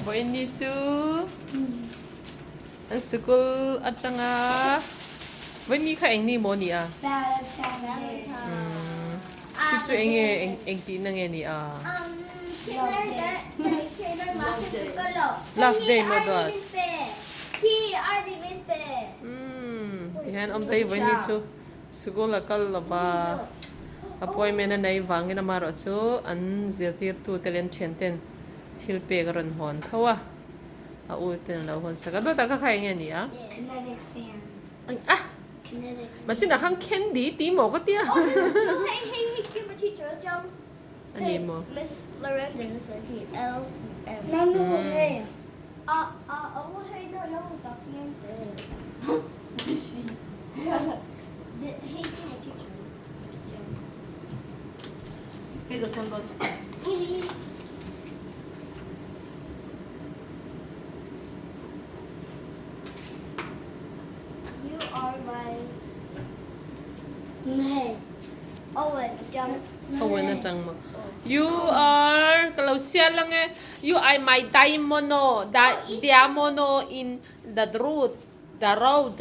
Vawiin chu an sikul atanga vawiin ni kha eng ni maw ni a? Chu chu eng nge eng tihna nge ni a? Love day maw dawt? Tihian awmtei vawiin ni chu sikul a kal lova appointment a nei vangin amaherawhchu an zirtirtute leh an thianten Thil pek a rawn hawn tho a, a u ten a lo hawn sak a, dawtah kha kha eng nge a ni a? Kinetic sands. Ah! Kinetic sands. Machinah khan candy tih maw ka tia. Oh, no, hey, hey, hey, give a teacher a jump. A ni maw? Miss Lorenzo, Miss L M. No, no, hey. Ah, ah, oh, hey, no, no, document. Hey, give a teacher. Hei ka sawn dawn. You are my Hey. Owen jump. Owen atang mo. You are ka lo sial ang e. You are my diamono, da, diamono in the road. The road.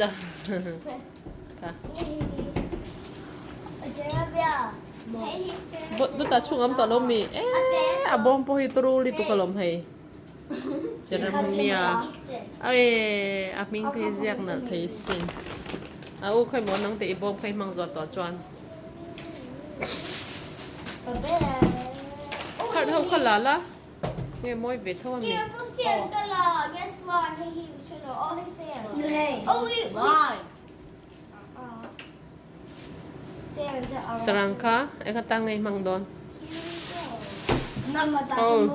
Dawtah chhung am tawh lo mi e a bawm pawh hi turu lutuk alawm hei Jeremia e a hming te hi ziak nalh thei sin a u khawi maw nang te i bawm kha i hmang zawh tawh chuan card ho kha la la. Nge mawi ve tho a mi? Sarang kha eng atan nge i hmang dawn? Oh.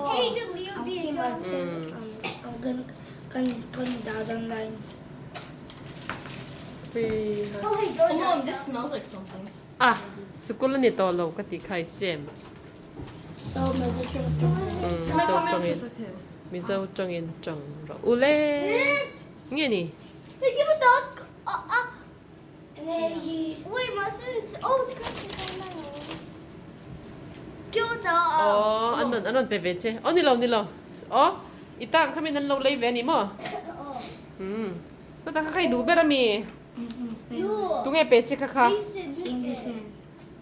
Ah, sikul a ni tawh lo ka tih kha i chem. Mizo tawngin Mizo tawngin tawng rawh u le. Nge ni? Aw an rawn an rawn pe ve che. Aw ni lo ni lo. Aw i tang kha min an lo lei ve a ni maw? Umm. Chutah kha kha i duh ber a mi? Tunge pe che kha kha?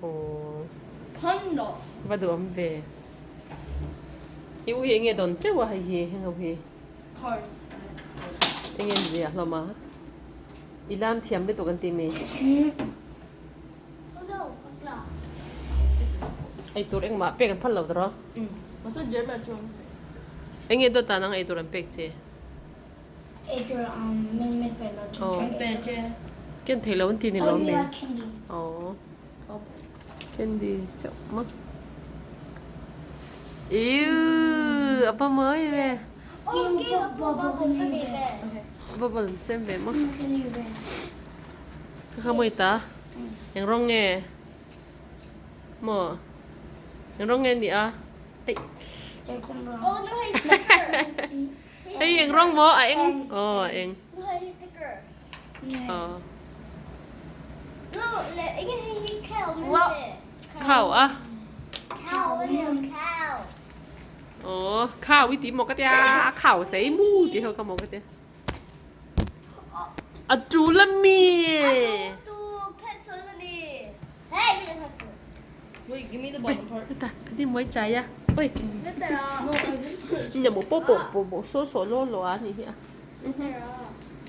Aw. Va duh awm ve. I u hi enge dawn teuh a hei hi heng ho hi. Enge an zia hlawm a. I lam thiam lutuk an ti mi. Ei tur engmah pek an phal lo tawh rawh. Enge dawt dan ang ei tur an pek che. Ken thei lo an ti ni lo mi. Aw. Candy chauh maw. Iu apa mawi ve. Bubble an sem ve maw. Kha mawi ta. Eng rawng nge? Maw. Eng rawng nge ni a? Ei. Hei eng rawng maw? A eng. Aw a eng. Aw. Khau a. Aw khau i ti maw ka tia. Khau sei mu ti ho ka maw ka tia. A tul a mi. Wait, give me the bottom part. Ta, đi muối trái à? Ôi. Nhà một bộ bộ bộ bộ số số lô lô á nhỉ ạ.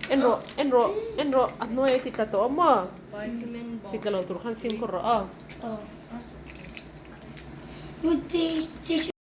En ro, en ro, en ro, a noi ti ta to mo. Vitamin Ti ka lo tur khan sim ko ro a. Oh.